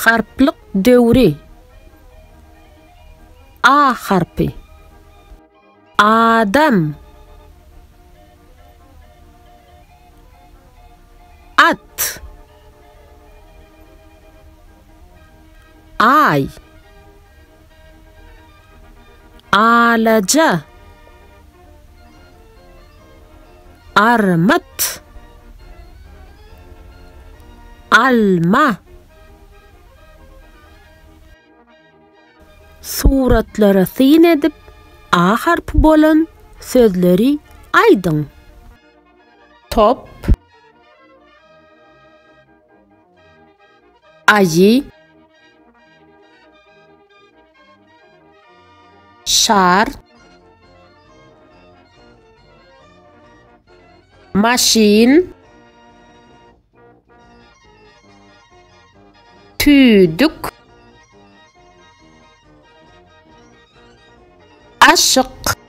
Harplyk döwri. A harpy. Adam. At. Aý. Alaja. Armyt. Alma. Suratlara syn edip, A harpy bolan sözleri aýdyň. Top. Aýy. Şar. Maşyn. Tüýdük. Aşyk.